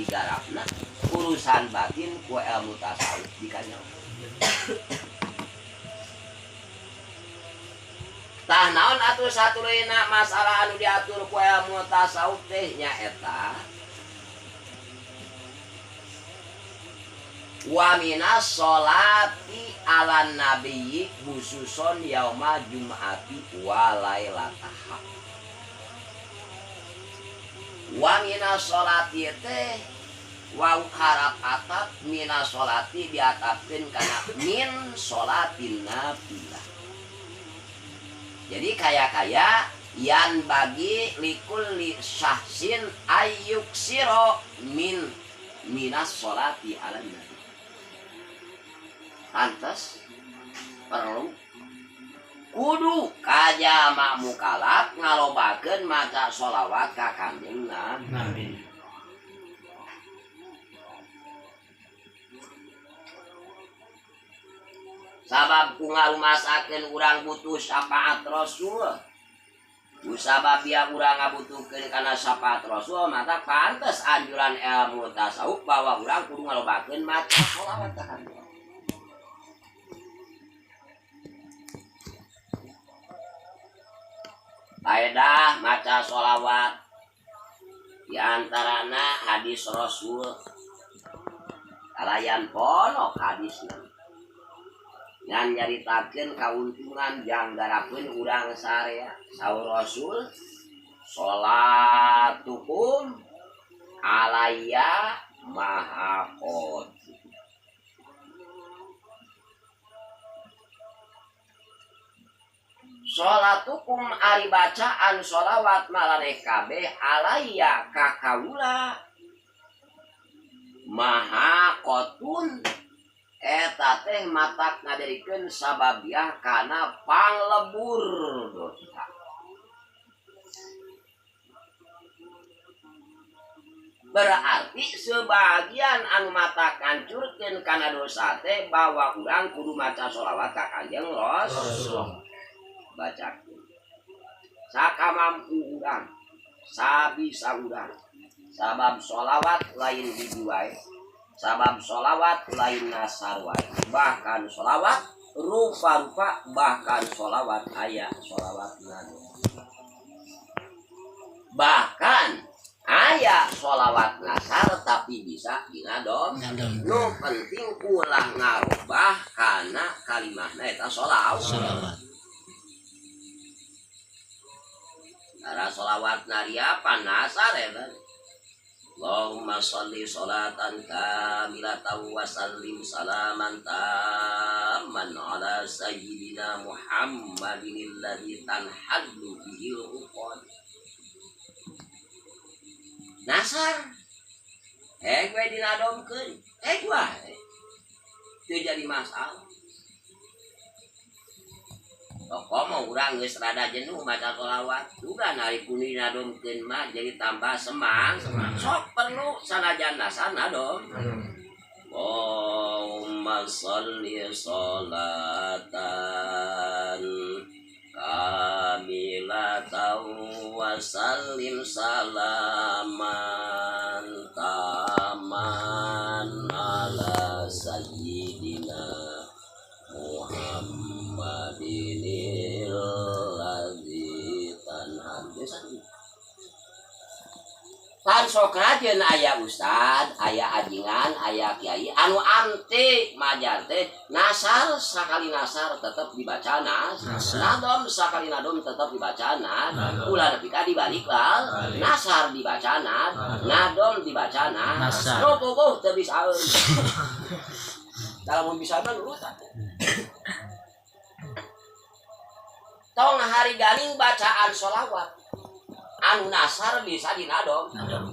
Digarapna urusan batin ku ilmu tasawuf dikanyaho. Tah naon atuh satuluyna masalah anu diatur ku ilmu tasawuf teh nyaeta wa minas sholati ala nabiyyi khususon yauma jum'ati wa lailataha. Wa minas sholati teh wau harap atap minas sholati diatapkeun kana min sholatin nafilah. Jadi kaya-kaya yan bagi likulli syahsin ayyuksiro min minas sholati ala nabi. Pantes perlu kudu kajama mukalaf ngalobakeun maca sholawat ka Kanjeng Nabi. Sabab ku ngarumasakeun urang butuh syafaat Rasul. Ku sabab biar urang ngabutuhkeun kana syafaat Rasul, maka pantes anjuran ilmu tasawuf bahwa urang kudu ngalobakeun maca sholawat ka Kanjeng. Faedah maca sholawat di antarana hadis Rasul kalayan ponok hadisna ngan nyaritakeun kauntungan jang garapeun urang sarea. Saur Rasul sholatukum alayya mahaqat. Sholatukum ari bacaan sholawat maraneh kabeh alayya ka kaula maha qatun eta teh matak ngadirikeun sababiah kana panglebur dosa. Berarti sebagian anu matak ngancurkeun kana dosa teh bahwa urang kudu maca sholawat ka Kanjeng Rasul. Bacakeun sakamampu urang, sabisa urang. Sabab sholawat lain hiji wae, sabab sholawat lain nasar wae, bahkan sholawat rupa-rupa, bahkan sholawat aya sholawat nado, bahkan aya sholawat nasar tapi bisa dina dom. Nu penting ulah ngarubah kana kalimahna eta sholawat. Sholawat. Cara sholawat nariapan nasar eta. Allahumma sholli sholatan kamilatan wa sallim salaman tamman ala sayyidina Muhammadin alladzi tanhallu bihil uqad. Nasar heg we dinadomkeun, heg wae. Teu jadi masalah. Komo urang geus rada jenuh maca sholawat, uga nari kudu dinadomkeun mah jadi tambah semang. Sok perlu sanajan nasar nadom. Allahumma sholli sholatan kamilatan wa sallim salaman taman ala sayyidina Muhammadin allazi tanham. Tan sok rajin aya ustad, aya ajingan, aya kiai anu anti majar teh nasar sakali nasar tetep dibaca nas, nadom sakali nadom tetep dibaca nad, ulah nepi ka dibalik lal, nasar dibaca nad, nadom dibaca nad, Nasar. Nu puguh teu bisa. Kalau mun bisa mah nurutan. Tong hari ganing bacaan sholawat anu nasar bisa dinadom. Nadom.